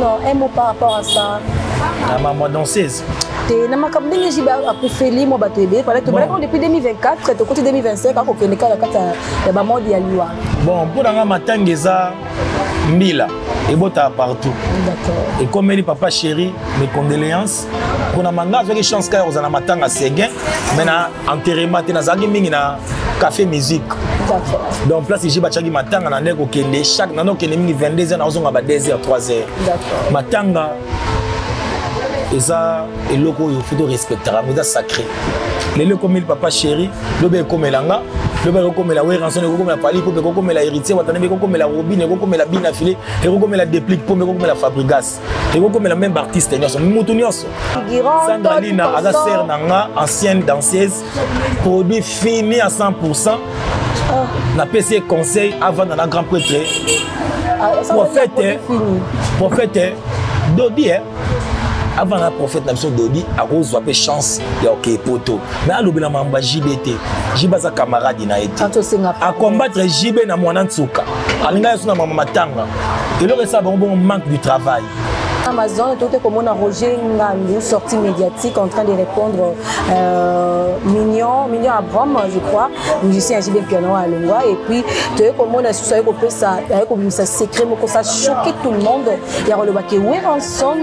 Un mot par rapport à ça. Na maman danseuse. Te, na makambo ndenge JB akufeli mwa bato ebele pala tobalaki depuis 2024, tokoti 2025, akokende kaka kati ya bamode ya liwa. Bon, mpo na nga, matanga eza mbila ebotaka partout. Ekomeli papa chéri, mes condoléances. Mpona manga azwaki chance kaka kozala na matanga seguin, mais na enterrement te. Nazalaki mingi na café musique, donc place JB atiaki matanga na nde kokende chaque na nde kokende mingi 22 heures, nazonga ba 2 heures, 3 heures. Matanga eza eloko oyo faut torespectaka yango, eza sacré. Lelo ekomeli papa chéri, lobi ekomela nga, lobi ekokomela Werrason, ekokomela Fally Pope, ekokomela Héritier Watanabe, ekokomela Robin, ekokomela Bina File, ekokomela Deplick Pombe, ekokomela Fabregas, ekokomela même baartiste nyonso, mutu nyonso. Sandra Lina aza sœur na nga, ancienne danseuse, produit fini à 100. Napesi ye conseil avanda na grand prêtre prophète, prophète Dodi, eh? Avant na prophète na biso Dodi akozwa mpe chance ya okee poto, mais alobela makambo ya JB te. JB aza camarade na ye te. Acombattre JB na mwana nsuka, alinga ye so na mama matanga, eloko esala bango bongo, manque du travail. Amazon, tout est comme on a Roger Ngandou, sortie médiatique en train de répondre Mignon, Mignon Abram, je crois, musicien JB Piano à Longwa. Et puis, tu es comme on a ça, secret, ça choqué tout le monde. Il y a le baké Werrason,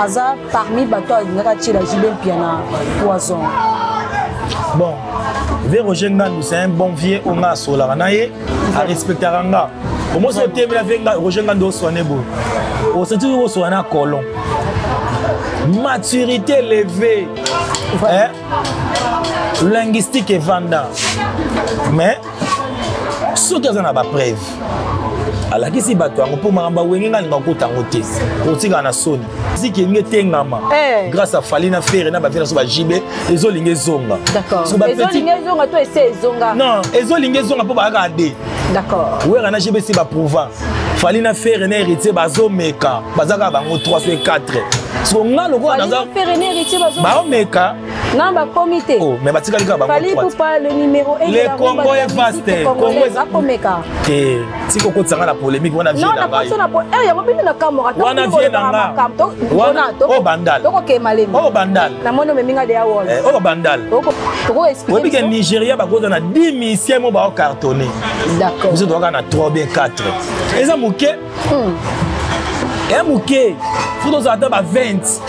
aza parmi bato alingaka tiela JB Mpiana poison. Bon, vieux Roger Ngandou, c'est un bon vieux oyo nga asolaka na ye, arespectaka nga. Omosi otemela vieux Roger Ngandou, oswane boye, osenti oswana na colon, maturité élevée, hein? Linguistique evanda. Mais soki aza na bapreuve, alakisi bato yango, mpo makambo awenge nga alinga kokota yango te, otikala na soni. Siki elingi etengama grâce à Fally na Ferre na bavieux na so baJB, ezolinga ezonga. Ezolinga ezonga to ese ezonga? Non, ezolinga ezonga mpo bayaka ade. Wera na JB si baprouva, Fally na Ferre na Héritier bazomeka, baza kaka bango 3 so 4. Siko nga lokola naza baomeka. Non, bakomi te. Oh, mais batikali kaka bango. Fally Ipupa, le numéro 1. Le Congo est vaste. Congo bakomeka. Te, tika okotisanga na polémique wana, vieux na ngai. Yango bino na kamora. Wana vieux na nga wana oyo Bandal. Tokokema lembi. Oyo Bandal. Namoni omemi nga deya wol. Oyo Bandal, oyebi ke Nigeria bakoza na 10 musicien mo baocartonne, biso tokaka na 3 bien 4, eza moke, eya moke. Faut tozala ata ba 20.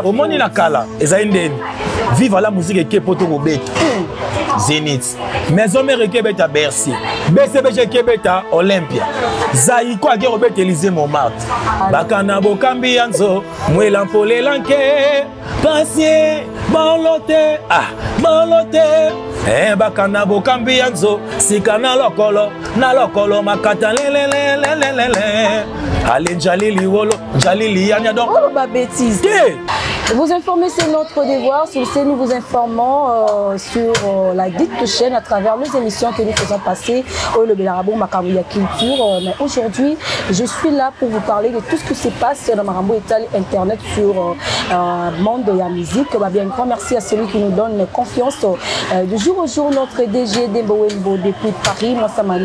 Omoni na kala ezali ndeni Viva la Musique eke po tokobeta Zénith, Maison Mère eke ebeta Bercy, BCBG eke ebeta Olympia, Zaiko ake kobeta Élysée Montmartre. Bakana bokambi ya nzo mwela mpolelanke pasie bolo te, ah bolo te, eh, bakana bokambi ya nzo sika na lokolo na lokolo makata lelelelelelele ale njalili wolo njalili yanya donc. Oh, ba bêtise. Te. Vous informer, c'est notre devoir. Sur ce, nous vous informons sur la dite chaîne à travers les émissions que nous faisons passer au Le Belarabo Makambo Culture. Mais aujourd'hui, je suis là pour vous parler de tout ce qui se passe dans Marambo Etal Internet sur monde de la musique. Bah, bien, un grand merci à celui qui nous donne confiance de jour au jour, notre DG Dembo Wembo depuis Paris, moi ça m'a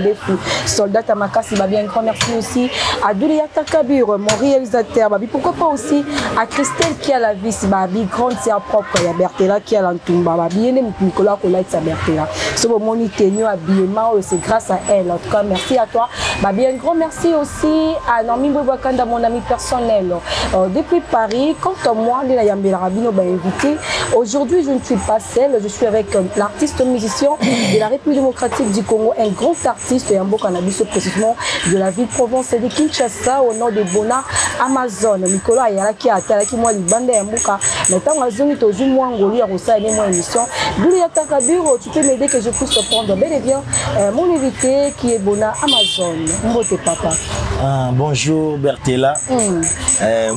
soldat Tamakasi. Bah, bien, un grand merci aussi à Doulia Takabur, mon réalisateur. Bah, pourquoi pas aussi à Christelle qui a la vis, babi grande sœur propre ya Bertela qui a l'antumba, babi yene Nicolas Kolaït sa Bertela. Ce moment tenu habillement, c'est grâce à elle. En tout cas, merci à toi. Babi, un grand merci aussi à Normi Mbouakanda, mon ami personnel depuis Paris. Quant à moi, Lila Yambela Rabino m'a invité. Aujourd'hui, je ne suis pas seule, je suis avec l'artiste musicien de la République démocratique du Congo, un grand artiste ya mboka na biso, précisément de la ville province de Kinshasa, au nom de Bona Amazon. Nicolas ayalaki atalaki mwa libanda ya mboka, mais ntango azongi, tozwi mwa ngolu ya kosala ne mwa émission. Dulu ya Takabiro, tu peux m'aider que je puisse prendre bel et bien mon invité qui est Bona Amazon. Mbote papa. Ah, bonjour Bertela.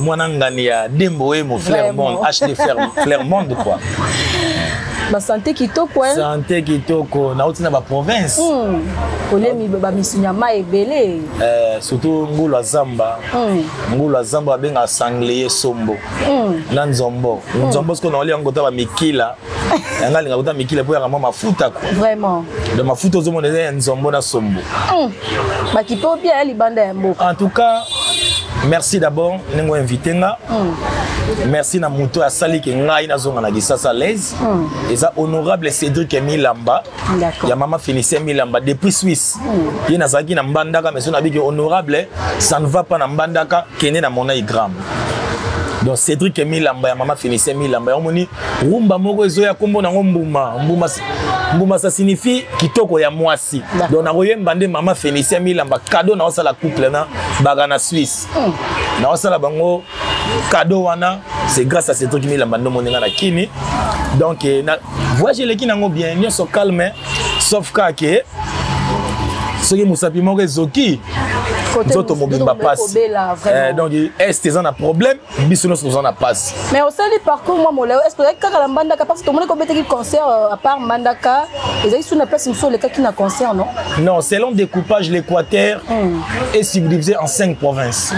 Mwana ngani ya Dembo Emo Flair Monde HD Flair Monde quoi. Basanté kitoko, hein? Santé kitoko, nauti na baprovince. Olemi bamisunyama ebele. Surtout ngulu ya zamba. Ngulu ya zamba babengaka sanglier, sombo na nzombo. Nzombo sikoyo naolia yango ta bamikila yanga, alinga kota mikila mpo yaka mwa mafuta quoi. Donc mafuta ozomona eza ya nzombo na sombo. Bakipe opia ya libanda ya mboka. En tout cas, Merci d'abord ndenge oinvite nga. Merci na moto asali ke ngai nazonga na Kisasa l'aise. Eza honorable Cédric Milamba ya mama Félicien Milamba depuis Suisse. Ye nazalaki na Mbandaka, mais so nabiki honorable, ça ne va pas na Mbandaka, kende na mona igram. Donc Cédric Milamba ya mama Félicien Milamba, yango moni rumba moko ezoya, kombo nango Mbuma. Mbuma, mbuma, ça signifie kitoko ya mwasi. Donc nakoyemba nde mama Félicien Milamba, cadeau naosala couple na baka na Suisse. Naosala bango cadeau wana, c'est grâce à Cédric Milamba nde omoni nga na Kini. Donc na voyage eleki nango bien, nyonso calme, sauf kaka soki mosapi moko ezoki, nzoto mobimba pasi. Donc Est eza na problème, biso nyonso toza na pasi. Mais osali parcours mwa molai. Est ce que ozalaki kaka na Mbandaka? Parce que tomoni kobetaki concert, à part Mbandaka, ezalaki su na place mosusu olekaki na concert, non? Non, selon découpage, l'Équateur est subdivisé en cinq provinces.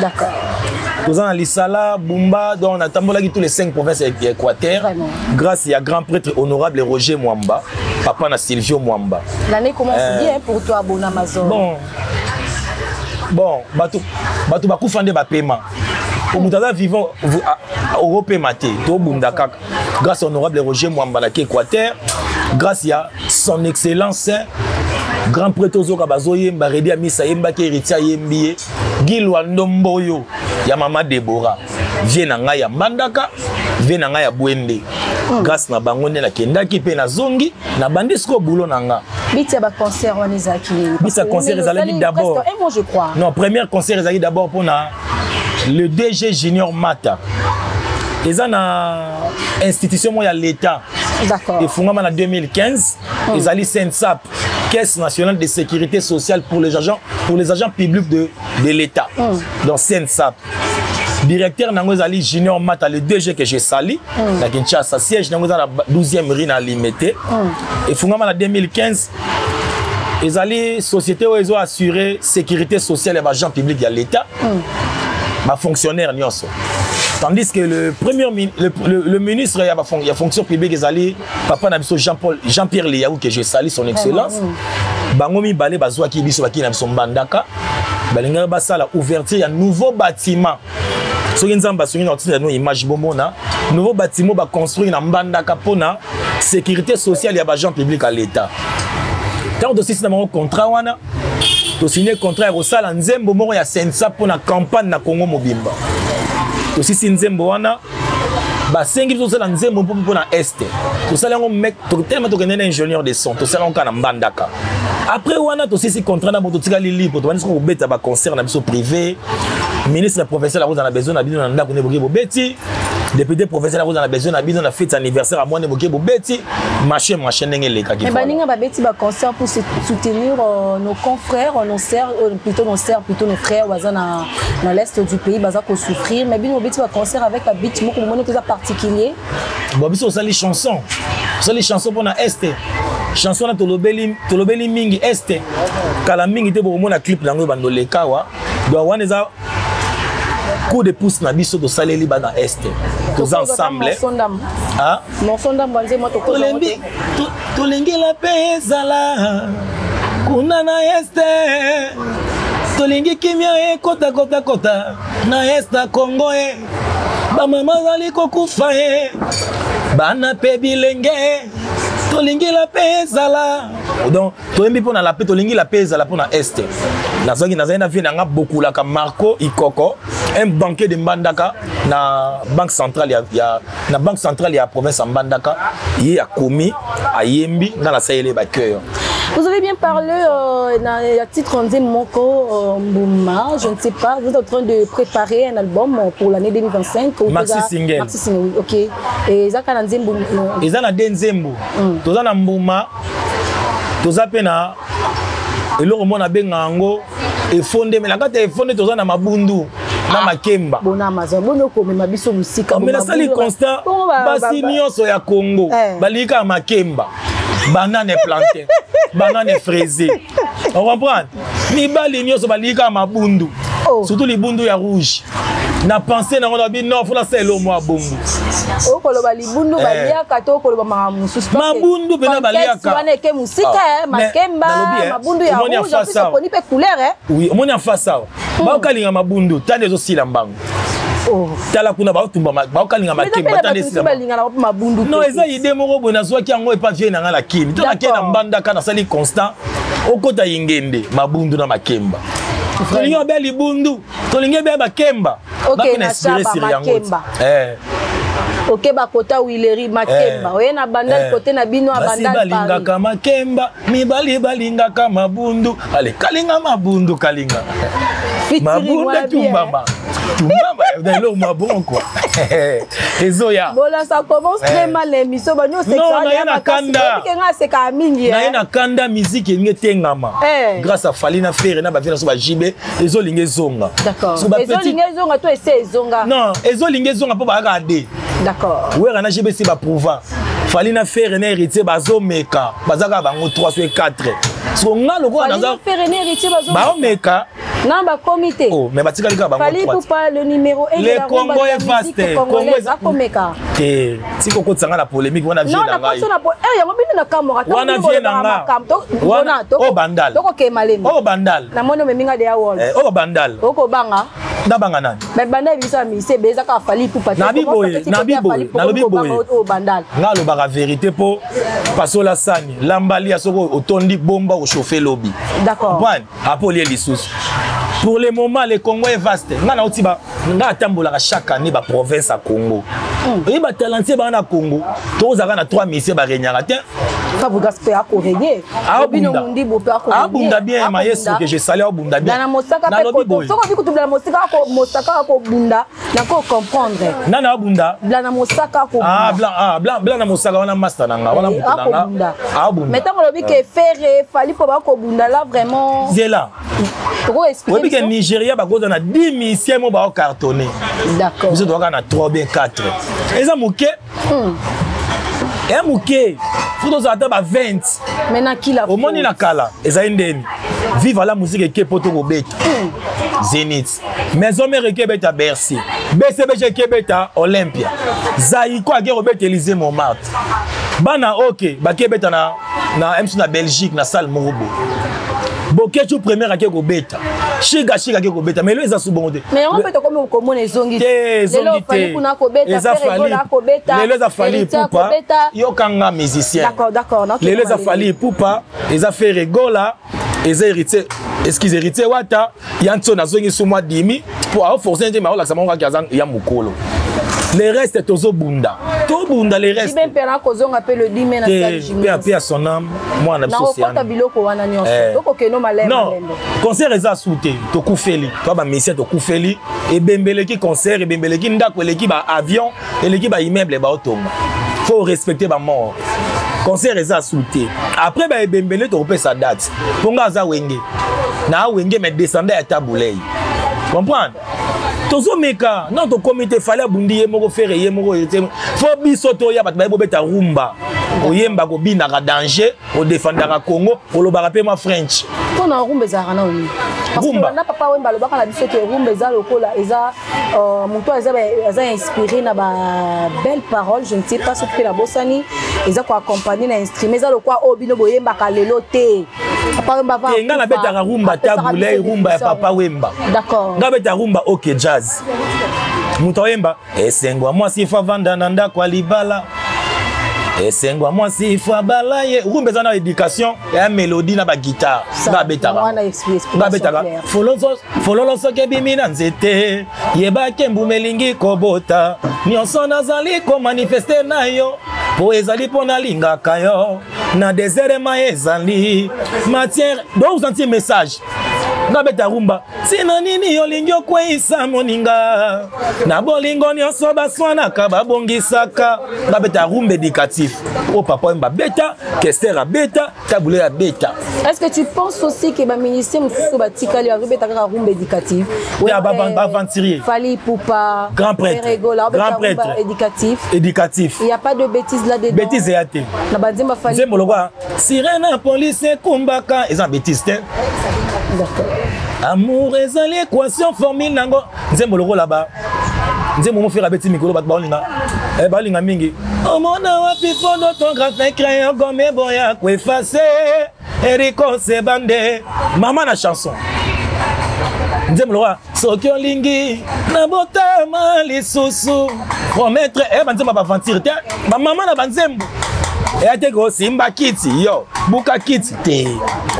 Toza na Lisala, Bumba, donc natambolaki tous les cinq provinces ya Équateur grâce ya grand prêtre honorable Roger Mwamba, papa na Silvio Mwamba. L'année commence bien pour toi, Bona Amazon. Bon, bato bakufa nde bapema. Po moto aza vivant okopema te, tobunda kaka. Grâce à honorable Roger Mwamba naki Équateur, grâce ya son excellence grand prêtre ozoka bazoyemba Redi Amisa, ayembaki Héritier, ayembi ye Gilwa Ndomboyo ya mama Debora, vie na ngai ya Mbandaka, vie na ngai ya Bwende. Grâce na bango nde nakendaki mpe nazongi, nabandi sikoyo boulot na nga. Biti ya baconcert wana ezalaki nini? Biti ya concert ezalaki d'abord un mois, je crois. Non, première concert ezalaki d'abord mpona le DG Junior Mata. Eza na institution moko ya l'État efungama na 2015. Ezali CNSSAP, Caisse nationale de sécurité sociale pour les agents publics de l'État. Donc CNSSAP, directeur nango ezali Junior Mata, le DG que je sali na Kinshasa. Siège nango eza na 12e rue na Limete. Efungama na 2015. Ezali société oyo ezo assurer sécurité sociale ya baagent public ya l'État, bafonctionnaire nyonso, tandis que le premier le ministre ya fonction publique ezali papa na biso Jean-Paul, Jean-Pierre Lihau, que je salue, son excellence. Bango mibale bazwaki biso, bakii na biso Mbandaka, balingaki basala ouverture ya nouveau bâtiment. Soki Nzambe asungi na kotinda no image, bomona nouveau bâtiment baconstruire na Mbandaka mpona sécurité sociale ya baagent public ya l'État. Ntango tosisi na bango contrat wana, tosigne contrat ya kosala nzembo moko ya CNSSAP mpona campagne na Congo mobimba. Tosisi nzembo wana, basengi biso tosala nzembo mpo mpona Est. Tosala yango telema, tokende na ingénieur de son, tosala yango kaka na Mbandaka. Après wana tosisi contrat na bo, totikali libre, tobandi soki kobeta baconcert na biso privé. Ministre provincial akozala na besoin na bino na ndako nde boke bobeti, député provincial akozala na besoin na bino na fête anniversaire ya mwana, boke bobeti, machin machin, ndenge elekaki. Mais baninga babeti baconcert pour soutenir nos confrères, nos sœurs, plutôt nos sœurs, plutôt nos frères baza na l'Est du pays, baza kosouffrir, mais bino bobeti baconcert avec babit moko bomoni toza particulier. Bon, biso osali chanson, osali chanson mpona Est. Chanson wana tolobeli mingi Est. Kala mingi te bokomona clip nango ebando leka awa. Donc wana eza coup de pouce na biso tosaleli bana Est, toza ensemble. Tolembi, tolengela mpe ezala kuna na Est. Tolingi kimia ekotakotakota na Est ya Congo. E bamama azali kokufa, e bana mpe bilenge, tolingi la mpe ezala. Donc toyembi mpo na la paix, tolingi la paix ezala mpo na Est. Nazwaki, nazali na vie na nga bokulaka Marco Ikoko, un banquier de Mbandaka, na banque centrale ya na banque centrale ya province ya Mbandaka. Ye akomi, ayembi, nga nasaleli bachœur. Vous avez bien parlé dans le titre Moko Mbuma, je ne sais pas, vous êtes en train de préparer un album pour l'année 2025 ou Maxi single. Maxi single, ok. Et ça, quand Nzembo. Eza na de nzembo. Toza na Mbuma, toza mpe na eloko moko nabenga yango Efonde, me na kati ya Efonde toza na mabundu na makemba. Bona Amazon, bono komema biso mosika. Me nasali constat, basi nyonso ya Congo balingi kaka makemba, banane plantain, banane fraise, on comprendre. Mibali nyonso balingi kaka mabundu. Surtout libundu ya rouge. Na pense nango na bi non, fo nasala eloko moko ya bongo. Okoloba libundu baliaka to okoloba makambo mosusu? Mabundu mpena baliaka. Wana eke mosika, makemba, mabundu ya rouge, en plus oponi mpe couleur. Oui, omoni en face awa, baokalinga mabundu tani ezosila mbango. Tala kuna, baotumba, baokalinga makemba tani esila. Mabundu. Non, eza idée moko boye nazwaki yango epa vie na ngai na kini to nakei na Mbandaka, nasali constant okota Ingende, mabundu na makemba. Tolingi obeya libundu, tolingi ebeya bakemba. Ok, na inspiré yango. Oke bakota Wileri, makemba, oye na Bandal, kote na bino ya Bandal. Balingaka makemba, mibali balingaka mabundu. Ale, kalinga mabundu, kalinga mabundu, tumbama tumbama, eloko mabon quoi, ezoya. Voilà, ça commence très mal l'émission. Banyo. Non, naye na kanda. Nga aseka mingi. Naye na kanda, musique elingi etengama grâce à Fally na Ferre na bavie na so bajibe, ezolinga ezonga. D'accord, ezolinga ezonga to ese ezonga? Non, ezolinga ezonga mpo bayaka ade. Wera na GBC baprouva, Fally na Ferre na Héritier bazomeka, baza kaka bango 3 so 4. So nga lokola naza baomeka. Non, bakomi te. Oh, mais batikali kaka bango. Fally Ipupa, le numéro 1. Le Congo est vaste. Congo akomeka. Te, tika okotisa nga na polémique wana, vie na ngai. Yango bino na kamora. Wana vie na nga wana. Oyo Bandal. Tokokema lembe. Oyo Bandal. Namoni omemi nga deya world. Oyo Bandal. Okobanga. Nabanga nani? Mais banda biso ya mise ebe eza kaka Fally Ipupa. Nabi boye, nabi boye, nalobi boye. Oyo Bandal. Nga alobaka vérité mpo pasola sani lambali ya soki otondi bomba ochauffe lobi. D'accord. Apo olie lisusu. Pour le moment, le Congo est vaste. Nga nauti ba, nga atambolaka chaque année baprovince ya Congo. Oyebi batalentie baa na Congo, tozalaka na 3 musiciens baregnaka te. Fabregas mpe akorégner. Abunda bien, mayeso que je sali, abunda bien. Na mosaka mpe soki obi kutubla na mosika, mosaka akobunda, nako comprendre. Nani abunda? Blana Mosaka akobunda. Ah, Blana Mosaka wana master na nga wana, moto na nga abunda. Mais ntango olobi ke Ferre, Fally mpo bakobunda la, vraiment. Zela, oyebi ke Nigeria bakoza na 10 musiciens mo baocartonne. Biso tozalaka na 3 bien 4, eza moke, eya moke, faut tozala ata ba 20. Mais na kila. Omoni na kala ezali ndeni, Viva la Musique eke po tokobeta Zénith, Maison Mère eke ebeta Bercy, BCBG eke ebeta Olympia, Zaiko ake kobeta Élysée Montmartre, bana oke bake ebeta na mc na Belgique na salle moko boye, Bokecu première ake kobeta, Shiga Shiga ake kobeta. Mais elo eza su bongo te. Mais yango mpe tokomi komona ezongi. Te, ezongi te. Eza Fally, lelo eza Fally Ipupa. Yokanga musicien. D'accord. Lelo eza Fally Ipupa, eza Ferre Gola, eza Héritier, excuse, Héritier Wata ya ntso nazongi su mwa dimi mpo aoforce nde maolakisa bango kaka aza ya mokolo. Le reste tozobunda, tobunda le reste. Mpe nakozonga mpe le 10 mai na salle. Mpe ya son âme, mwana biso. Nakokota biloko wana nyonso, tokokende malembe. Non, concert eza su te, tokufeli to bamusicien, tokufeli ebembe eleki concert, ebembe eleki ndako, eleki baavion, eleki baimmeuble baotonga. Faut respecter bamort. Concert eza su te, après baebembele tokopesa date mpo nga aza Wenge na Wenge, mais descendant ya Tabu Ley, comprendre? Tozomeka non, tokomi te. Fally abundi ye moko, Ferre ye moko te. Faut biso toya bato baye bobeta rumba, oyemba, kobinaka danger, odefendaka Congo, olobaka mpe mwa French. Mpona rumba ezalaka nano nini? Rumba. Na papa Wemba alobaka na biso ke rumba eza lokola eza moto aza inspiré na ba belle parole, je ne sais pas soki mpe nabosani, eza koaccompagne na instrument, eza lokola oyo bino boyembaka lelo te. Papa Wemba. Nga nabetaka rumba Tabu Ley, rumba ya papa Wemba. Nga beta rumba OK Jazz, moto ayemba esengwa mwasi faut avanda na ndako ya libala, esengwa mwasi faut abala ye. Rumba eza na éducation ya mélodie na baguitare. Nga abetaka, nga abetaka fololo soki ebimi na nzete, yebaki mbuma elingi kobota. Nyonso nazali komanifeste na yo mpo ezali mpo nalingaka yo na désert ma ezali matière. Donc osentir message. Nga beta rumba ntina nini olingi okweyisa moninga na bolingo nyonso baswanaka babongisaka. Nga beta rumba éducatif oyo papa oyo babeta, Kester abeta, Tabu Ley abeta. Est-ce que tu penses aussi que baministère mosusu batikali bazobeta kaka rumba éducative? Baaventurier. Fally Ipupa. Grand prêtre. Grand prêtre. Éducatif. Éducatif. Il y a pas de bêtises là-dedans? Bêtise eya te. Na banzemba Fally. Nzembo lokwa sirene ya polise ekumbaka eza bêtise te. Amour ezali équation, formule nango nzembo lokola ba Nzembo mo Ferre abeti mikolo bato baolinga eh, baolinga mingi. Omona wapi fond d'autographe crayon gomme boya koefface Eriko Sebande mama na chanson nzembo lokola soki olingi nabotama lisusu promettre e eh, banzembo ya baventure te bamama na banzembo eya te kosimba kiti yo buka kiti te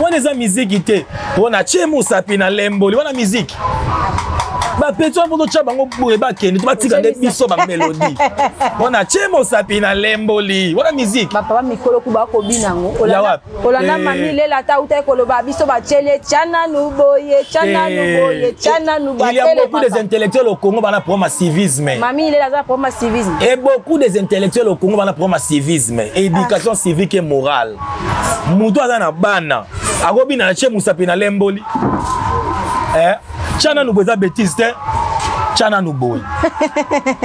wana eza miziki te mpo na tie mosapi na lemboli wana miziki bapeti wana mpo totya bango boye bakende to batika nde biso bamelodi mpo na tie mosapi na lemboli wana miziki bapapa mikolo ku bakobina yango olanda eh. mami lela ata autaki koloba biso batiele tya nanu boye tya nanu eh. boye tya nanu il y a beaucoup des intellectuels au Congo bana problème ya civisme. Mami lela aza problème ya civisme. Et beaucoup des intellectuels au Congo bana problème ya civisme, éducation ah. civique et morale. Mutu aza na bana akobina na tie musapi na lemboli. Eh, tya nanu boye eza bêtise te. Tya nanu boye.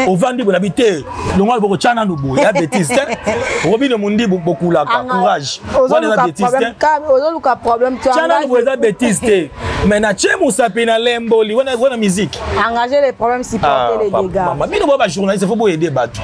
Ovandi boye na bi te longwa loboko tya nanu boye ya bêtise te. Robino Mundibu bokulaka courage. Wana eza bêtise te. Ozoluka problème tya nanu boye eza bêtise te. Mais na tie musapi na lemboli wana wana musique. Engager les problèmes supporter ah, les dégâts. Mama bino ba journaliste faut boyede bato.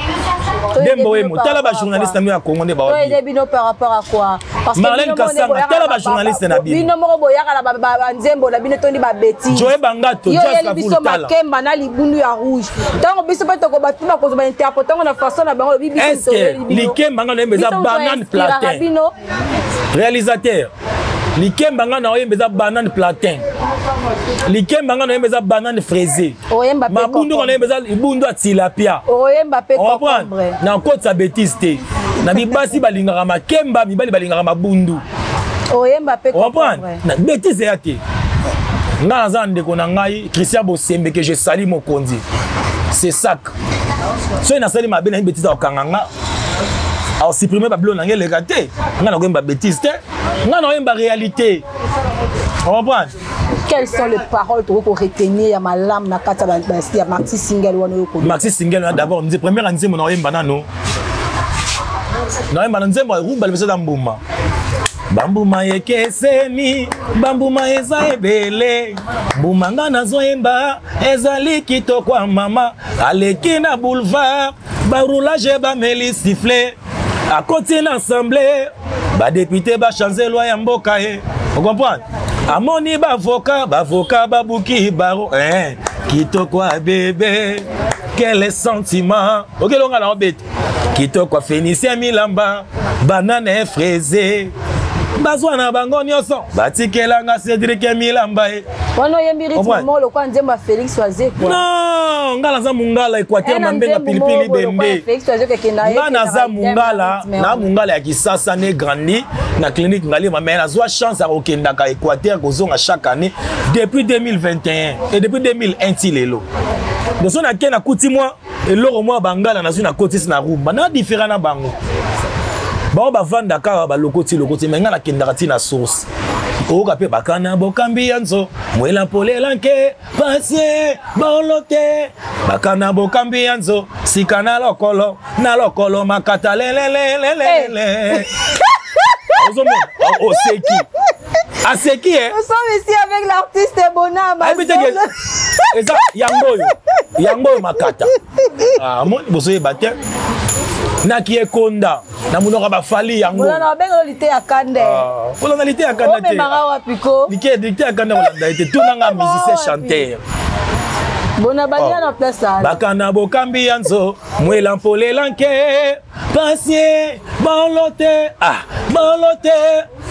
Dembo wemo tala ba journaliste na bino ya Congo nde ba. Toyede bino par rapport à quoi? Parce que Marlène Kasanga tala ba journaliste na bino. Bino moko boyaka na ba nzembo na bino tondi ba bêtises. Joe Bangato Yo yeli biso makemba na libundu ya rouge. Tango biso pe toko batu ba kozwa ba interpréter na façon na bango lobi biso toyeli bino. Likemba nga na eza banane platin. Réalisateur likemba nga na oyemba eza banane platin likemba nga na oyemba eza banane fraise mabundu nga na oyemba eza libundu ya tilapia comprendre nakotisa betise te na bibasi balingaka makemba mibali balingaka mabundu oyemba pe comprendre na betise eya te nga naza na ndeko na ngai christian bosembe ke je sali mokonzi c'est sac soki nasali mabe nayebi betise akokanga nga aosupprime babilo na ngai eleka te nga nakoyemba betise te nga nakoyemba réalité comprendre quelles sont les paroles tokoki koretenir ya malamu na kati ya maxi single wana oyo maxi single wana d'abord nze première nzembo nakoyemba nano nakoyemba na nzembo ya rumba liboso eza mbuma bambuma ekeseni bambuma eza ebele mbuma nga nazoyemba ezali kitoko ya mama aleki na boulevard baroulage bameli siffle akoti na assemblée badepute bachange loi ya mboka ye ocomprendre amoni bavoka bavoka babuki baro eh, kitoko ya bebe quel sentiment okelonga na obeta kitoko afenicien milamba banane fraise bazwa na bango nyonso batikelanga cédrik milamba ye wana oyembi rythme moko lokola nzembo ya félix wazekwa non nga naza mongala équateur eh, mambenga pilipili bembe nga naza mongala na mongala ya kisasa ne grandi na clinique ngalema mais nazwa chance ya kokendaka équateur kozonga chaque année depuis 2021 et depuis 2001 ti lelo donc so nake nakuti mwa eloko mwa bangala nazwi nakotisi na rumba na différent na bango bango bavanda kaka balokoti lokoti me ngai nakendaka ti na source oyoka mpe bakana bokambi ya nzo mwela mpolela nke pasie bolo te bakana bokambi ya nzo sika na lokolo na lokolo makata lelelelelele ozomona oseki aseki eh. Nous sommes ici avec l'artiste Bona Amazon. Eza yango oyo. Yango oyo makata. Ah, moni bozoyeba te. Naki ekonda na monoko ya bafali yango. Bolanda babenga lite ya kanda. Ah, kolanda lite ya kanda te. Omemaka wapi ko? Like lite ya kanda kolanda ye te. Tuna nga musicien chanteur. Bona balia oh. na place ala. Bakana bokambi ya nzo mwela mpolela nke pasie bolo te ah bolo te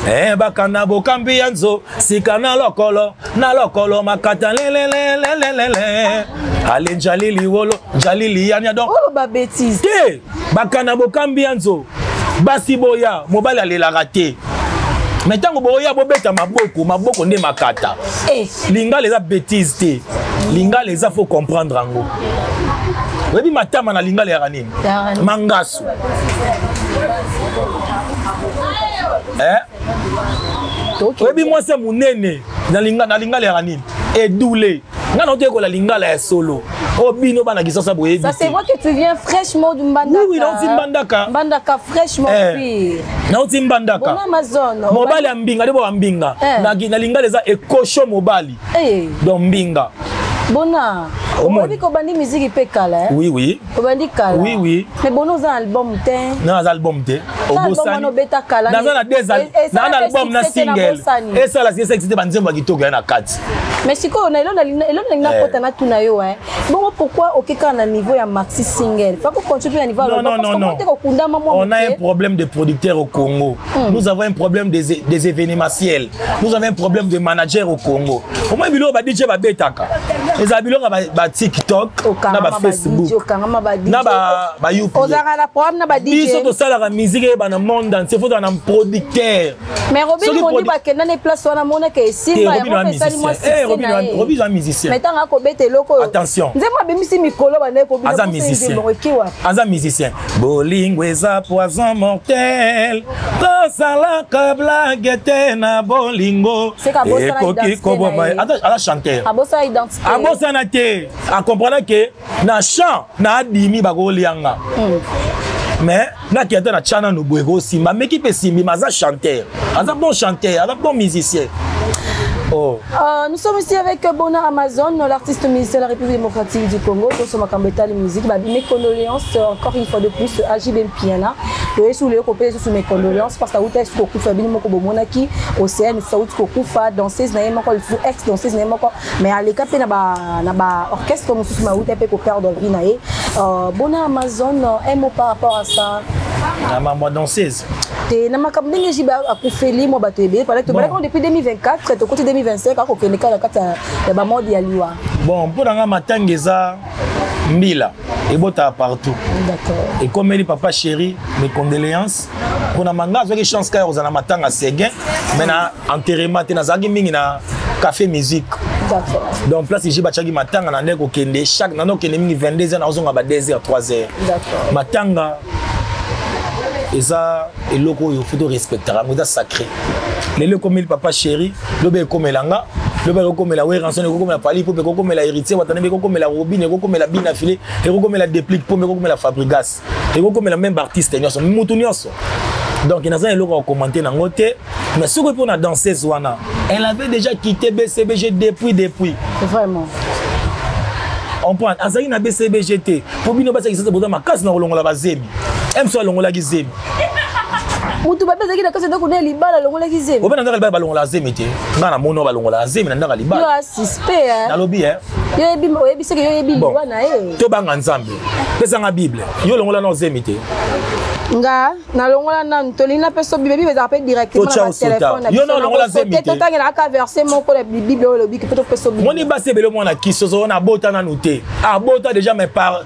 eh, bakana bokambi ya nzo sika na lokolo na lokolo makata lelelelelelele ale njalili wolo njalili yani donc oyo ba bêtise te bakana bokambi ya nzo basi boya mobali alelaka te me ntango boya bobeta maboko maboko nde makata eh. lingala eza bêtise te lingala eza faut comprendre yango oyebi matama na lingala yaka nini mangasu eh? oyebi mwasi ya monene na lingala yaka nini edule nga na otoyekola lingala ya solo oyo bino bana kisasa boyebi Ça c'est vrai que tu viens fraîchement du Mbandaka. Oui oui, nauti Mbandaka. Mbandaka fraîchement eh, pire. Nauti Mbandaka. Bon Amazon. Mobali ya mbinga nde ba mbinga. Eh. Na, na lingala eza ekosho mobali. Eh. Donc mbinga. Bona. Oyebi kobandi musique mpe kala? Oui. Obandi kala? Oui. Mais bono oza na album te? Non, aza album te. Obosani obeta kala. Naza na deux, na na album na single esala sexité, banzembo ya kitoko ya na kati. Mais sikoyo na elo nalingi nakota, natuna yo bongo pourquoi oke kaka na niveau ya maxi single? Faut kocontinue mpe na niveau? Non, non, non, non. Kokundama mwa. On a un problème de producteurs au Congo. Nous avons un problème des événementiels, nous avons un problème de manager au Congo. Au moins biloko ba DJ babetaka ezala biloko ya ba TikTok na ba Facebook na ba YouTube. Ozalaka na problème na ba DJ? Biso tosalaka musique eyeba na monde entier, faut na producteur. Mais Robin Mondi bakenda na place wana, monaka esimba yango mpe esali mwa succès na ye. Robin aza musicien. Mais ntango akobeta eloko oyo, Attention. nzembo abimisi mikolo bandeki kobina. Aza musicien. Ekiwa. Aza musicien. Bolingo eza poison mortel, tosalaka blague te na bolingo, ekoki koboma. Aza chanteur. Abosana identité. Abosana te, acomprendre ke na chant na adimi bakolianga, mais naki ata na tya nanu boye kosimba, meki mpe simbi. Ma aza chanteur, aza bon chanteur, aza bon musicien. Oh. Nous sommes ici avec Bona Amazon, l'artiste musicien de la République démocratique du Congo. Tout ce makambo etali musique. Bah, mes condoléances encore une fois de plus à JB Mpiana. Le sous le copé sous mes condoléances parce que auta kokufa, bino moko bomonaki Océane Saout kokufa, danseuse na ye moko, ex danseuse na ye moko, mais aleka pe na ba orchestre mosusu, ma auta pe ko perdre vie na ye. Bona Amazon, un mot par rapport à ça. Na mama danseuse? Te, na makambo ndenge JB akufeli mwa bato ebele pendant tobalaki depuis 2024, tokoti 2025, akokende kaka na kati ya bamode ya liwa. Bon, mpo na nga, matanga eza mbila ebotaka partout. Ekomeli papa chéri, mes condoléances. Mpona manga azwaki chance kaka kozala na matanga seguin, mais na enterrement te. Nazalaki mingi na café musique. Donc place JB batiaki matanga, na nde kokende chaque, na nde kokende mingi 22 heures, nazonga ba 2 heures, 3 heures. Matanga eza eloko oyo faut torespectaka yango, eza sacré. Lelo ekomeli papa chéri, lobi ekomela nga, lobi ekokomela Werrason, ekokomela Fally Ipupa, ekokomela Héritier Watanabe, ekokomela Robin, ekokomela Bina File, ekokomela Déplique Pombe, ekokomela Fabregas, ekokomela même baartiste nyonso, mutu nyonso. Donc naza eloko ya kocommenter nango te. Mais soki mpo na danseuse wana, elle avait déjà quitté BCBG depuis. Vraiment. On prend, azalaki na BCBG te. Mpo bino basaki sasa, boza makasi na kolongola bazemi. Mso alongolaki zemi. Mutu babe azalaki na kati ya ndako na libala, alongolaki zemi. Obe na ndako ya libala balongola zemi te. Nga na moni oyo balongola zemi na ndako ya libala. Yo asuspect. Nalobi Yo oyebi, oyebi seke yo oyebi liwa na ye. Tobanga Nzambe. Pesanga Bible, yo longola na zemi te. Nga nalongola nanu, tolingi napesa bible. Bible ezalaka mpe directement na batelefone na Yo na olongola zemi te. Totangela kaka verset moko na Bible oyo elobiki mpe topesa Bible. Moni basi ebele, mwana kisi ozona abota nanu te, abota déjà, mais par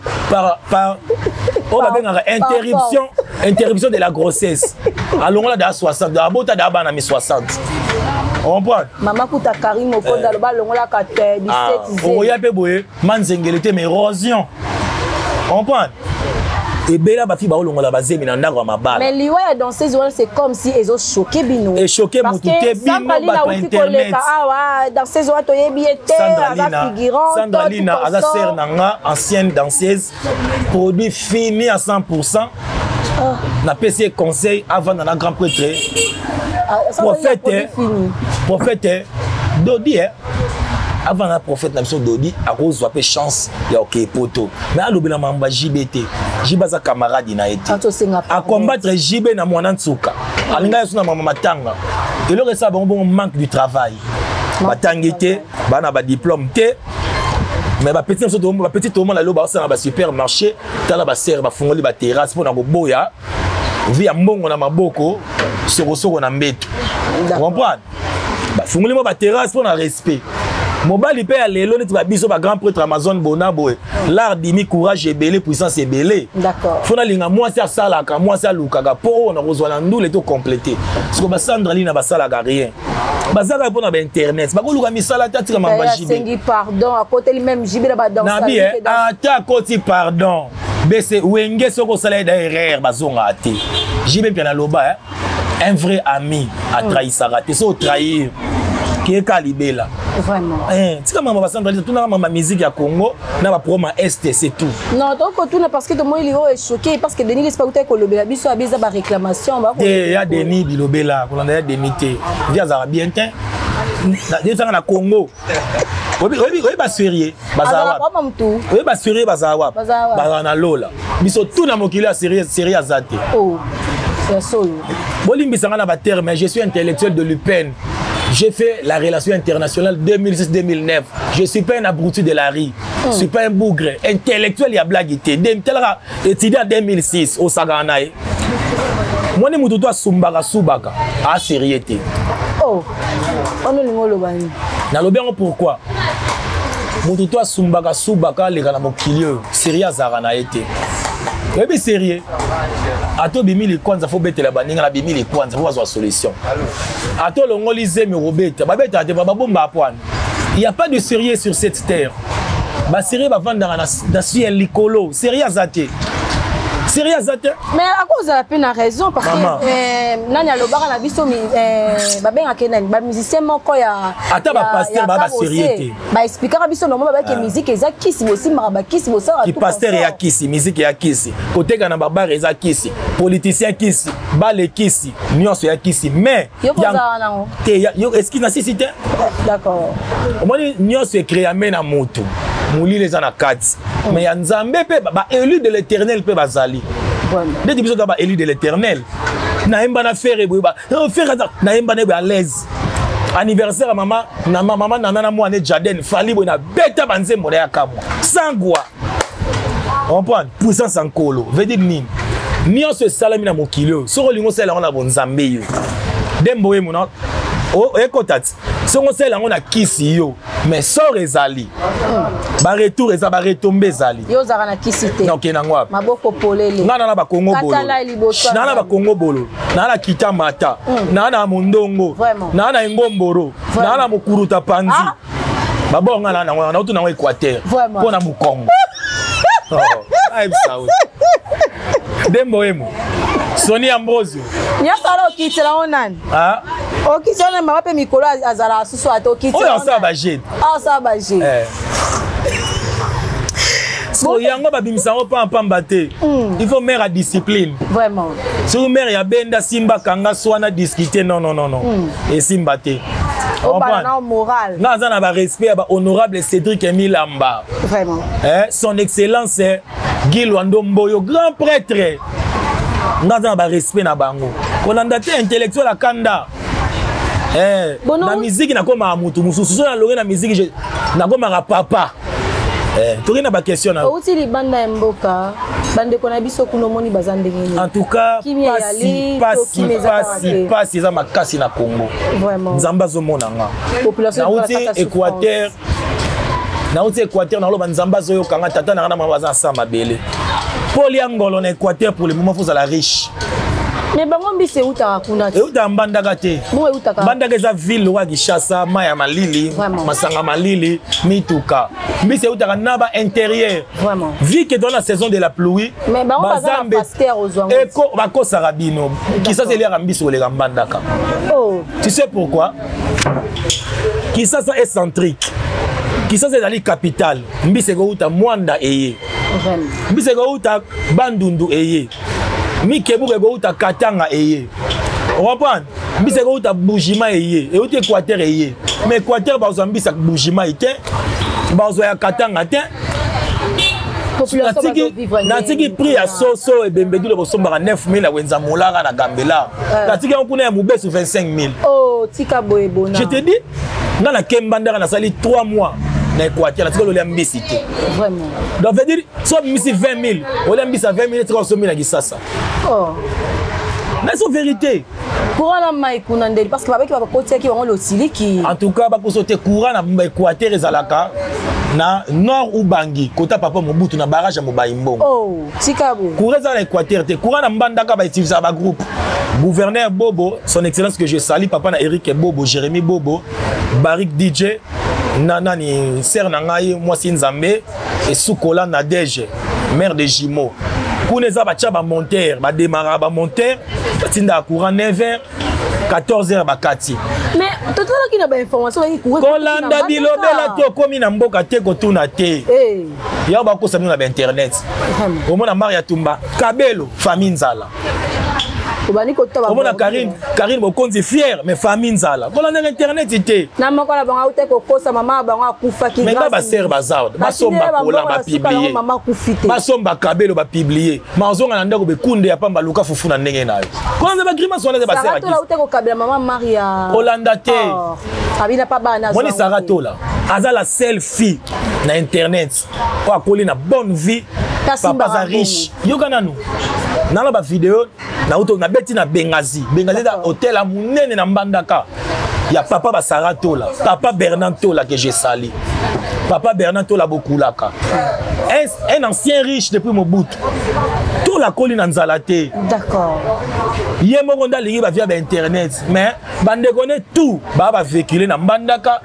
oyo babengaka interruption de la grossesse, alongola daa 60, abota daa bana mi 60, comprendre? Mama kuta Karim Okonda aloba alongolaka te 17. Okoya mpe boye manzengele te, mais érosion, comprendre? Ebele bafi baolongola bazemi na ndako ya mabala. Mais liwa ya danseuse wana, c'est comme si ezochoquer bino. Echoquer motu te, bino bato internet. Awa danseuse wana toyebi ye te, aza figurant. Sandra Lina aza sœur na nga, ancienne danseuse, produit fini à 100. Napesi ye conseil, avanda na grand prêtre prophète Dodi, avanda na prophète na biso Dodi, akozwa mpe chance ya okeye poto. Mais alobela mambo ya JB te. JB aza camarade na ye te. Acombattre JB na mwana nsuka, alinga ye so na mama matanga. Eloko esala bango bongo, manque du travail. Batangi te, bana badiplôme te. Mais bapeti na biso, bapeti tomona lelo baosala na basupermarché. Tala basere bafungoli baterrasse mpona koboya vi ya mbongo na maboko, sokosoko na mbeto, comprendre? Bafungoli mwa baterrasse mpona respect. Mobali mpe ya lelo neti babiso bagrand prêtre Amazon bona boye, l'art dimi, courage ebele, puissance ebele. Fo nalinga mwasi asalaka, mwasi alukaka mpo oyo nakozwa na ndule to complete. Siko basandra Lina basalaka rien, bazalaka mpo na bainternet, bakoluka misala te. Atika mamba JB. Pardon, akoteli même JB na badanse. Ata akoti pardon, bese wenge soki osala ye da erreur, bazongaka te. JB mpe naloba, un vrai ami atrahisaka te. So otrahir, keka libela. Vraiment. Tika mama bacentralise, tunaka mama musique ya Congo na baprogramme ya est, c'est tout. Non, tokotuna parce que tomoni lio echoqué, parce que Denis Lespa utaki kolobela biso abi eza baréclamation. Te, ya Denis bilobela, kolanda ya Denis te. Vi azalaka bien te, esanga na Congo. Oyebi baserie bazala wapi? Oyebi baserie bazala wapi? Bazala na lola. Biso tout na mokili ya serie, serie aza te. Oh, bolimbisanga na baterme, je suis intellectuel de l'UPN. J'ai fait la relation internationale 2006-2009. Je suis pas un abruti de la rue. Je suis pas un bougre. Intellectuel, il y a blague. Étudié en 2006 au Saganaï. Moi, je suis asumbaka subaka. A sérieux te. Oh. On olingi oloba nini? Nalobi yango pourquoi? Moto to asumbaka subaka aleka na mokili oyo, sérieux azalaka na ye te. Oyebi sérieux, ata obimi likwanza, fo obetela baninga. Nabimi likwanza, fo bazwa solution. Ata olongoli zemi, okobeta, babetaka te, babomba apwana. Il y a pas de sérieux sur cette terre. Basérieux bavandaka na ciel likolo. Sérieux aza te, sérieux aza te. Mais akozala mpe na raison, parce que nani alobaka na biso, babengaka nani, bamusicien moko ya Ata bapasteur baa basérieux te. Baexplikaka biso normal, babaki musique eza kisi, bosimbaka bakisi, bosalaka. Kipasteur eya kisi, musique eya kisi, koteka na babare eza kisi, politicien kisi, bale kisi, nyonso ya kisi, mais Yo kozala nango. Te, yo excuse na sisi te. D'accord. Omoni, nyonso ecréame na motu, molili eza na kati, mais ya Nzambe mpe, baélu de l'Éternel mpe bazali. Ndeti biso toza baélu de l'Éternel. Nayemba na Ferre boye, Ferre aza, nayemba na ye boye à l'aise. Anniversaire ya mama na mama nana na mwana Jaden Fally boye, nabeta banzembo na ya kamwa sangwa. Comprendre puissance ya Nkolo veut dire nini? Nyonso esalami na mokili oyo, soki olingi osala yango na bonzambe, yo dembo ye mona ekota ti. Soki osala yango na kisi yo, mais sort ezali, baretour eza, baretombées ezali. Yo ozalaka na kisi te? Nakokende yango wapi? Maboko polele. Nga na na bakongo bololo, Katala liboso. Naa na bakongo bololo, naa na kita mata, naa na mondongo, naa na engomboro, naa na mokuruta panzi. Ah. Babor nga naa nango, nautu nango Équateur mpo na mokongo. Ayebisa oyo Dembo Emo, Soni Ambrosio. Nyonso wana okitela ngo nani? Ah? Okitela nani? Mama mpe mikolo azalaka susu ata. Okitela oyo asala bagene. Asala bagene. Eh. So yango babimisa yango pampamba te. Il faut mare ya discipline. Soki mare ya benda simba kanga swana discute, non, non, non, non, esimba te. Obala na moral. Nga aza na barespect ya bahonorable Cédric Emilamba. Eh, son excellence Guy Lwando Mboyo, grand prêtre. Nga aza na barespect na bango. Kolanda te intellectuel akanda. Eh, na miziki nakomaka motu mosusu. So nalongi na miziki, nakomaka papa. Eh, toki na baquestion na Outi libanda ya mboka, bandeko na biso kuna omoni baza ndenge nini? En tout cas, Kimia pasi, eyali, pasi, to kimia eza kaka pasi, te? Pasi eza makasi na Congo. Nzambe azomona nga. Population Nauti eza na kati ya Équateur, nauti Équateur, naloba Nzambe azoyokanga. Tata na nga na mama baza na sa mabele mpo lia ngolo na Équateur. Pour le moment, faut ozala riche. Mais bango mbisi eutaka kuna te? Eutaka Mbandaka te. Bongo eutaka? Mbandaka eza ville lokola Kinshasa, mai ya malili, masanga malili, mituka. Mbisi eutaka na ba intérieur. Vu que dans la saison de la pluie, Mais bango baza na pasteur ozwa ngo. Eko bakosaka bino, Kisasa eliaka mbisi koleka Mbandaka. Oh. Tu sais pourquoi? Kisasa est centrique. Kisasa ezali capitale. Mbisi ekouta Mwanda eye, mbisi ekouta Bandundu eye, mikebuka ekouta Katanga eye, comprendre? Mbisi ekouta Mbujimayi eye, euti Équateur eye. Mais Équateur bazwa mbisi ya Mbujimayi te, bazwa ya Katanga te. Population bazovivre Natiki prix ya soso ebembe dule bosombaka 9000 na wenza molaka na Gambela, natiki yango kuna ya mobesu 25 000. Oh, tika boye bona. Je te dis, nga nakemba ndaka, nasali 3 mois na Équateur, natika lolia mbisi te. Donc veut dire so obimisi 20 000, olia mbisi ya 20 000, tika osombi na Kisasa. Oh. Naso vérité. Courant na mai kuna ndeli? Parce que babaki bakotiaki bango lotiliki. En tout cas, bakoso te. Courant na Équateur ezalaka na Nord Ubangi, kota papa Mobutu na barrage ya Mobai Mbongo. Oh, tika boye. Courant eza na Équateur te. Courant na Mbandaka, bautilisaka bagroupe. Gouverneur Bobo, son excellence que je sali, papa na Eric Bobo, Jérémy Bobo, Barik DJ na nani, sere na ngai mwasi Nzambe esukola na Dege, mère de jumeau. Kuna eza batya bamonteur, badémarraka bamonteur, batindaka courant 9 heures, 14 heures bakati. Mais totalaki na bainformation bayaki courant. Kolanda bilobela te. Okomi na mboka te, kotuna te. Eh, yango bakosa bino na bainternet. Omona Maria Tumba Kabelo, famille nzala. Obandi kotaba. Omona Karine, Karine Mokonzi fière, mais famille nzala. Kolandaka internet te. Na moko na bango auta kokosa mama bango akufaki. Mais nga ba sœur baza, basomba kola ba publier. Mama akufi te. Basomba kabelo ba publier. Ma ozonga na ndako bekunde ya pamba luka fufu na ndenge na yo. Kolanda ba grimace wana ba sœur. Sarah Tola auta kokabela mama Maria. Kolanda te. Oh. Abina pa bana. Moni Sarah Tola aza la seule fille na internet oyo akoli na bonne vie. Papa aza riche. Yoka nanu. Nana ba video nauto nabeti na Bengazi. Bengazi eza hotel ya munene na Mbandaka. Ya papa ba Sarah Tola, papa Bernard Tola que j'ai sali. Papa Bernard Tola bokulaka. Un ancien riche depuis Mobutu. Tola koli na nzala te. D'accord. Ye moko nde alingi ba via ba internet mais bandeko ne tout ba ba véhiculer na Mbandaka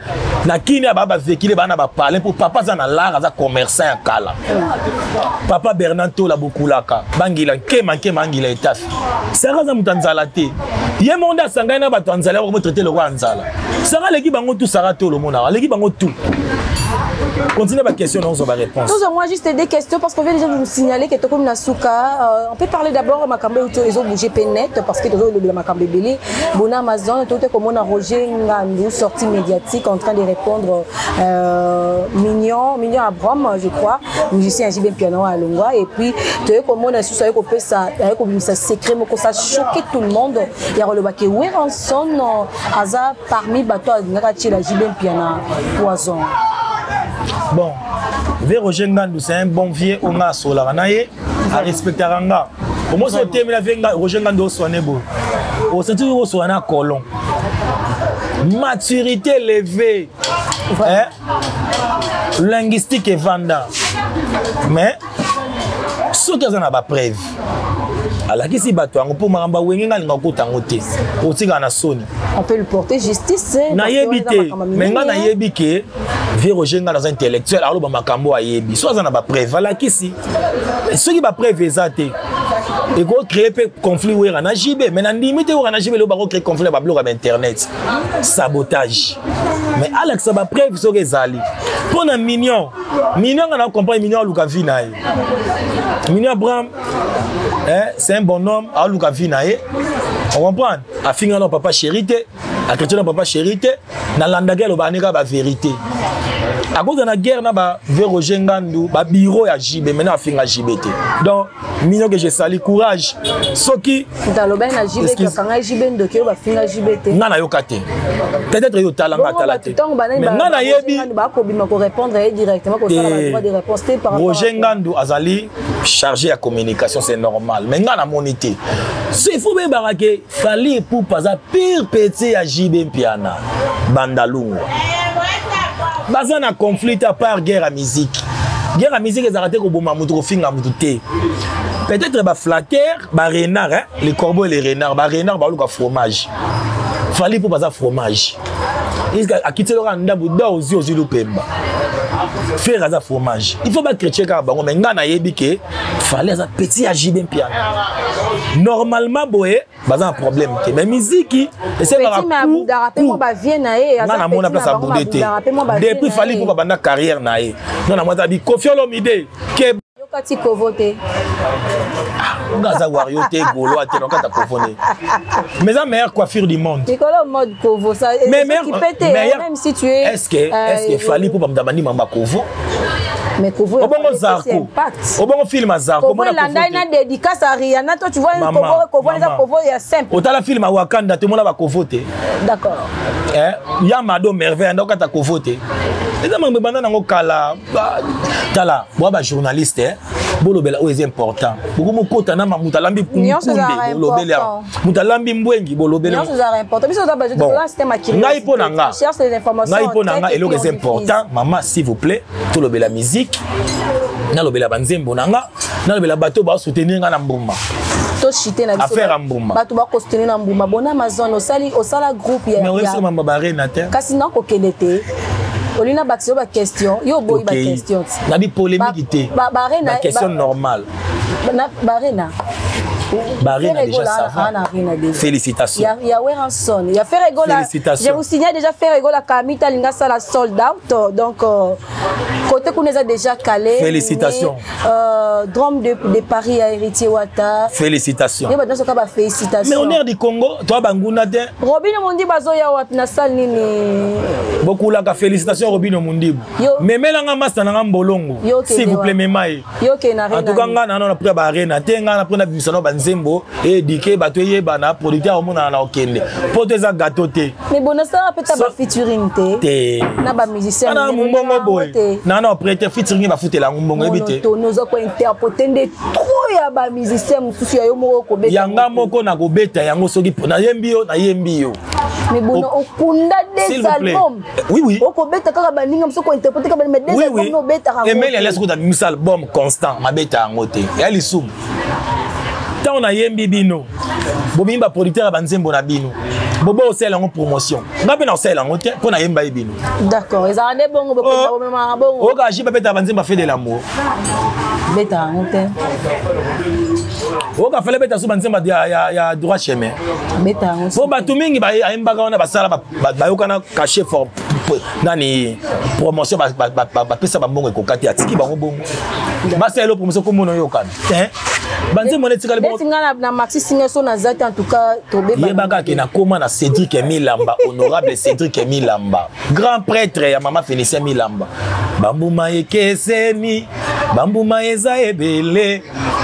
na Kini ba ba véhiculer ba na ba palais pour papa za na lar aza commerçant ya kala. Papa Bernard Tola bokulaka bangila nkema nkema angila etafi. Sarah aza moto ya nzala te. Ye moko nde asangani na bato ya nzala yango traité lokola ya nzala. Sarah aleki bango tout, Sarah Tola omonaka aleki bango tout. Continue ma question, on va répondre. Nous avons juste des questions parce qu'on vient déjà de nous signaler que Tokomi Nasuka. On peut parler d'abord Makambo ils ont bougé net parce que toujours le Makambo Belé. Bona Amazon, tout est comme on a Roger Ngandou, sortie médiatique en train de répondre Mignon, Mignon Abram, je crois, musicien JB Piano à Longwa. Et puis, tu es comme on a su ça, ça secret, ça choqué tout le monde. Il y a le baquet Weranson, Aza parmi bato alingaka tiela JB Mpiana poison. Bon, Vieux Roger Ngandou, c'est un bon vieux, on a sola na ye, a respecter nga. Au moins au thème la vieux Roger Ngandou soigné beau. Au senti au soigné colon. Maturité élevée. Hein? Linguistique et vanda. Mais soki aza na ba preuve alakisi bato yango mpo makambo awenge nga alinga kokota yango te otikala na soni. On peut lui porter justice. Nayebi te, mais nga nayebi ke vieux Roger nga naza intellectuel, aloba makambo ayebi so aza na ba preuve alakisi. Soki ba preuve eza te, ekocréer mpe conflit Wera na JB, mais nandimi te Wera na JB lelo bakocréer conflit ya babiloko ya bainternet, sabotage. Mais alakisa ba preuve soki ezali. Mpo na Mignon, Mignon nga na comprendre Mignon aluka vie na ye. Mignon Abraham, hein, c'est un bon homme, aluka vie na ye. On comprend? Afinga na papa chéri te, akretien na papa chéri te, nalandaki aloba anika ba vérité. À cause de la guerre na ba Roger Ngandou, ba bureau ya JB, maintenant afinga JB te. Donc Mignon que je salue, courage. Soki taloba na JB kanga JB ndoki ba finga JB te. Nga na yoka te. Peut-être yo talanga tala te. Mais nga na yebi ba ko bima ko répondre ye directement ko sala ba droit de réponse te par rapport. Roger Ngandou azali chargé à communication, c'est normal. Mais nga na monité. Il faut be barake Fally Ipupa za pire petit ya JB Mpiana. Bandalungwa. Baza na conflit à part guerre à musique. Guerre à musique ezalaka te koboma mutu kofinga mutu te. Peut-être ba flatteur, ba renard, hein, les corbeaux et les renards, ba renard ba luka fromage. Fally Ipupa za fromage. Akitelo ka ndambu da ozi ozi lupemba. Frère aza fromage. Il faut ba chrétien ka bango mais nga na yebi ke Fally aza petit ya JB Mpiana. Normalement boye baza na problème te. Mais musique esengaka nga na mona place aboude te. Depuis Fally Ipupa banda carrière na ye. Non na mwata bi Koffi Olomide ke yokati kovo te. Nga aza wario te, gaulois te, nakata kovo ne. Mais la meilleure coiffure du monde. Nicolas mode kovo ça. Mais meilleur, qui pète, meilleur, même si tu es. Est-ce que Fally Ipupa mdabandi mamba kovo? Mais kovo obongo Zarko. Obongo film à Zarko. Kovo landa ina dédicace à Rihanna, toi tu vois maman, kovo kovo maman. Kovo ya simple. Otala film à Wakanda, tout le monde va kovo te. D'accord. Eh, ya Mado merveille ndoko ta kovo te. Eza mambo banda nango kala. Tala, boa ba journaliste hein. Bolobela oyo eza important. Boko mokota na mamuta lambi kunde bolobela. Muta lambi mbwengi bolobela. Nyonso eza important. Biso ba bon. Système à Ngai po na nga. Cherche les informations. Ngai po na nga eloko eza important. Maman s'il vous plaît, tolobela musique. Nalobela ba nzembo na nga, nalobela bato ba soutenir nga na mbuma. To chiter na biso. Affaire ya mbuma. Bato ba ko soutenir na mbuma. Bona Amazon osali osala groupe ya. Mais oyebisa mama ba rena te. Kasi na kokende te. Olina bakisi ba question, yo boyi ba question. Na bi polémique te. Ba rena ba question normale. Na ba rena. Barena déjà ça va. Félicitations. Il y a Weranson, il y a Ferregola. Je vous signale déjà Ferregola Kamita linga sala sold out. Donc Côté kuna eza déjà calé. Félicitations. Mais, Drum de Paris ya Héritier Wata. Félicitations. Ye bato nyonso kaka ba félicitations. Mais honneur du Congo, toi banguna te. Robino Mundibu azoya wapi na salle nini? Bokulaka félicitations Robino Mundibu. Memelanga masta nanga mbolongo. S'il vous plaît mema ye. Yo ke na En tout cas nga na na près ba arena te nga na près na bimisa na ba nzembo et dike bato eyebana producteur omonana na okende. Poto eza gâteau te. Mais bon nasala mpe ta ba featuring te. Te. Na ba musicien. Na mbongo boye. Na na prêter featuring ba futela mbongo yebi te. Tono oza ko interpréter nde trop ya ba musicien mosusu ya yo moko kobeta. Yanga moko na kobeta yango soki nayembi yo nayembi yo. Mais bono okunda des albums. Oui oui. Okobeta kaka baninga mosusu kointerpréter kaka mais des albums obetaka. Emeli alias kota bimisa album constant mabeta yango te. Ya lisumu. Ntango nayembi bino bobimi baproducteur ya banzembo na bino bobo osala yango promotion nga mpe na osala yango te mpo nayemba ye bino. D'accord, ezala nde bongo bomemaka bongo. Oyoka ji babetaka banzembo afe de l'amour. Beta yango te. Oyoka fale beta so banzembo ya droit chemin. Beta yango. Mpo bato mingi bayembaka wana basala bayokana cachet fort nani promotion bapesa bambongo ekoka te atiki bango bongo basala elo promotion komona oyokana te banzembo wana etikali. Neti nga na maxi singa so naza te, en tout cas tobeba. Yebaka ke nakóma na Cédric Milamba, honorable Cédric Milamba, grand prêtre ya mama Félicien Milamba. Bambuma ekeseni, bambuma eza ebele,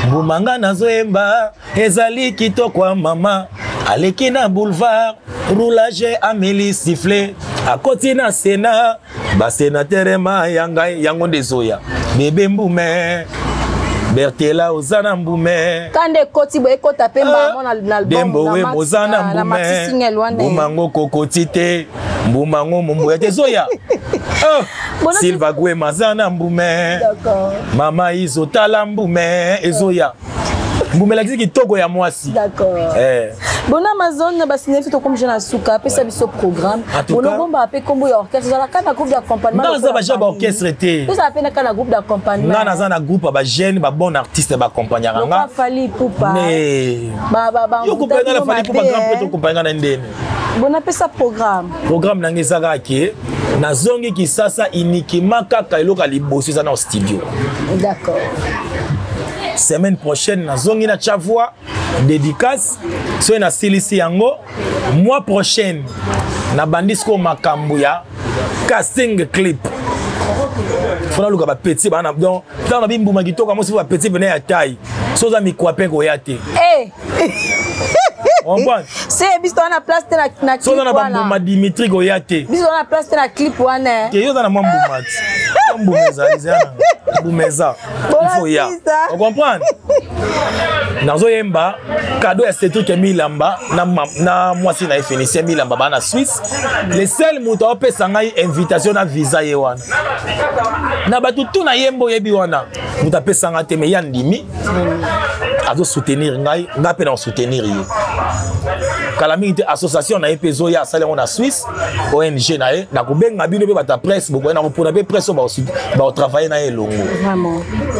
mbuma nga nazoyemba ezali kitoko ya mama. Aleki na boulevard roulage, ameli siffle, akoti na Sénat, basénateur ma ya ngai yango nde ezoya bebe mbume Bertela oza na mbume. Kanda ekoti boye, ekota mpe mbamo na album. Dembowe moza na mbume, mbumango kokoti te, mbumango momboya te ezoya. Oh, Silva Gwema aza na mbume, mama izotala mbume ezoya, mbuma elakisi kitoko ya mwasi. D'accord. Eh. Bona Amazon basine biso, tokomi na suka, apesa biso programme. Bolobomba mpe nkombo ya orchestre, ozalaka na groupe d'accompagnement? Nga naza baja baorchestre te. Ozala mpe naka na groupe d'accompagnement? Nga naza na groupe ya bajeune, babon artiste baaccompagnaka nga. Fally Ipupa. Yo compagne na Fally Ipupa, grand prêtre, compagne nga na ndeni. Bona apesa programme. Programme nanga eza kaka ke nazongi Kisasa uniquement, kaka eloko ya liboso eza na studio. Semaine prochaine nazongi na Chavoi dédicace. Soki nasilisi yango, mois prochaine nabandi sikoyo makambo ya casting clip. Fo naluka bapeti bana, donc ntango na bimbuma kitoko yango, soki bapeti pene ya taille, so oza mikwa mpe koya te. Comprendre? Se biso toza na place te na So oza na bambuma Dimitri, koya te. Biso toza na place te na clip wana. Te, yo oza na mwa mbuma ti, mbuma ezali mbuma eza, il faut ya ocomprendre. Nazoyemba cadeau ya Cédric Milamba na mwasi na ye Félicien Milamba baa na Suisse. Le seul moto aopesa ngai invitation na visa ye wana na bato tu na yemba oyebi wana, moto apesa nga te, me ya ndimi azosoutenir ngai, ngai mpe na kosoutenir ye. Kala mingi te association na ye mpe ezoya, asali yango na Suisse, ONG na ye. Nakobenga bino mpe bato ya presse, bokoya, nakopona mpe presse oyo bakotravaille na ye elongo.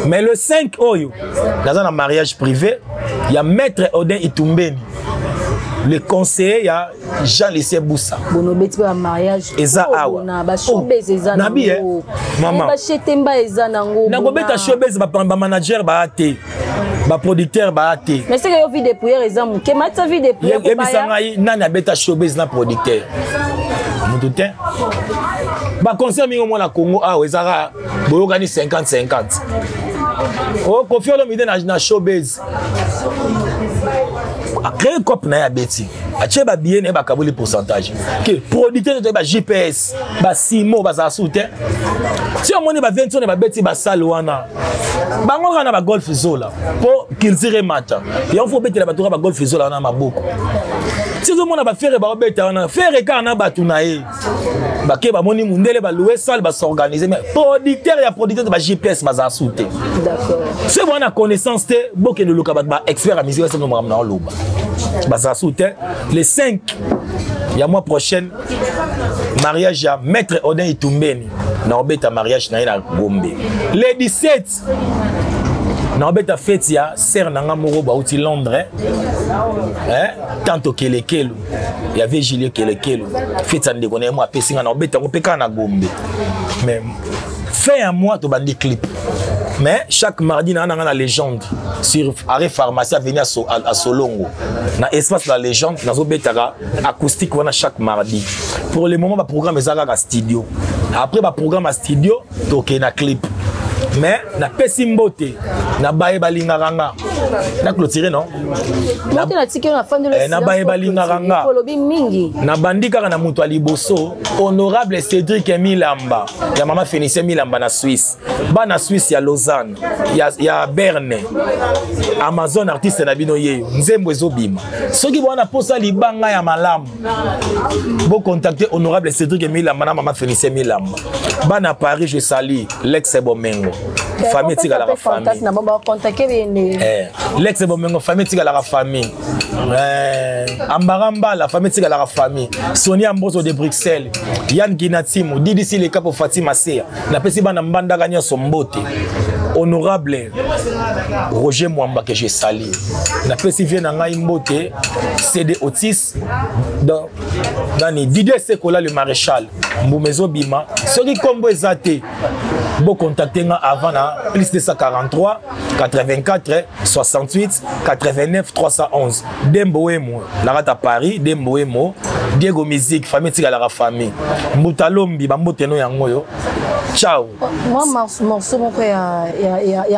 Mais le 5 oyo naza na mariage privé ya maître Odin Itumbeni, le conseiller ya Jean Lucien Bussa. Bonobeti mpe bamariage. Eza awa. Bashowbuzz eza. Nabi mama. Bashetemba eza nango. Nakobeta showbuzz, bamanager baya te, baproducteur baya te. Mais seke yo vie de prière eza moke, matisa vie de prière. Yebisa ngai nani abeta showbuzz na producteur? Motu te. Baconcert mingi omona Congo awa ezaka boyokani 50 50. O Koffi Olomide na showbuzz acréé cope na ye, abeti, atie babillet na ye, bakaboli pourcentage ke producteur to ba GPS basimo bazala su te. Ti omoni baventi wana babeti basale wana, bango kaka na bagolf zola mpo culture emata yango, fo obetela bato kaka bagolf zola wana maboko. Ti ozomona baFerre baobeta wana, Ferre kaka na bato na ye bake, bamoni mundele, balouer salle, basorganize, mais producteur ya producteur ba GPS bazala su te. Soki bwana connaissance te, bokende luka bato baexpert ya musique basala makambo na oloba, bazala su te. Le 5 ya mois prochaine, mariage ya maître Odin Itumbeni, na obeta mariage na ye na Gombe. Le 17 na obeta fête ya sœur na nga moko bauti Londres, eh? Tanto Kelekelu ya vie Julie Kelekelu, fête ya ndeko na ye mo apesi nga, na obeta yango mpe kaka na Gombe. Mais Fin ya mois tobandi clip. Mais chaque mardi na nanga na Légende sur arrêt pharmacie avenue à Solongo, na espace la Légende, nazobetaka acoustique wana chaque mardi. Pour le moment baprogramme eza kaka studio. Après baprogramme ya studio, tokee na clip. Mais napesi mbote na baye balingaka nga na clôture non. Mbote natiki yo na fandelo. Na baye balingaka nga. Olobi mingi. Nabandi kaka na moto ya liboso, honorable Cédric Milamba ya mama Félicien Milamba na Suisse, bana Suisse ya Lausanne, ya Berne, Amazon, artiste na bino yeyo. Nzembo ezobima. Soki bwana posa libanga ya malamu, bocontacte honorable Cédric Milamba na mama Félicien Milamba. Bana Paris, je salue l'ex Bomengo, famille etikalaka famille. Na bango bacontacte bene. L'ex Bomengo, famille etikalaka famille. Ambara Mbala, famille etikalaka famille. Sonia Amboso de Bruxelles, Yann Kinatimu, Didisi Lekapo, Fatima Sea, napesi bana Mbandaka nyonso mbote. Honorable Roger Mwamba que je salue, napesi vie na ngai mbote. CD Otis dans nani, Didier Sekola le maréchal. Mbuma ezobima. Soki nkombo eza te, bocontacte nga avant na plus 243 84 68 89 311. Dembo Wemo na kati ya Paris, Dembo Wemo, Diego Musique, famille etikalaka famille. Mbuta Lombi, bambote no yango oyo. Ciao. Moi, morceau moko ya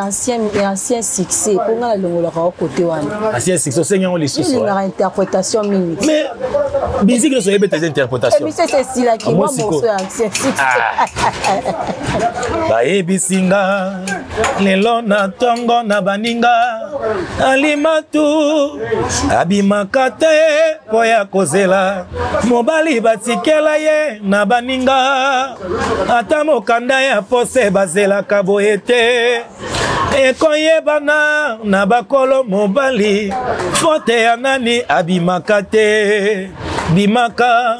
ancien succès mpo nga nalongolaka o kote wana. Ancien succès, osengi yango lisusu? Olingaka interprétation mingi. Mais musique nyonso oyebeta eza interprétation. Émission ese esilaki. Moi, mwa sikoyo. morceau ya ancien succès. Bayebisi nga lelo na ntongo na baninga, Alimatu abimaka te mpo ya kozela mobali batikela ye na baninga. Ata mokanda ya pose bazelaka boye te, ekoyebana na bakolo mobali. Faute ya nani? Abimaka te. Bimaka,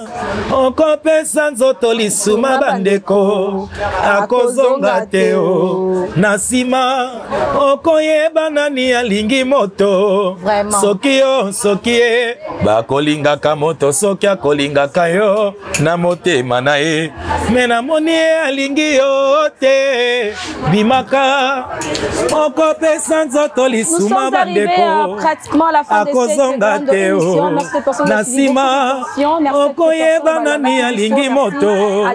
okopesa nzoto lisuma, bandeko, akozonga te o. Na nsima okoyeba nani alingi moto. Vraiment. Soki yo, soki ye, bakolingaka moto soki akolingaka yo na motema na ye. Me namoni ye alingi yo te. Bimaka, okopesa nzoto lisuma, bandeko, akozonga te o. Na nsima okoyeba nani alingi moto,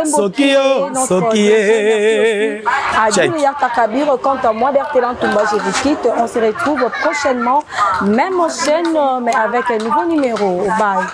soki yo, soki ye. Kabir, quant à moi, Berthelin Toumba, je vous quitte. On se retrouve prochainement, même chaîne, mais avec un nouveau numéro. Bye.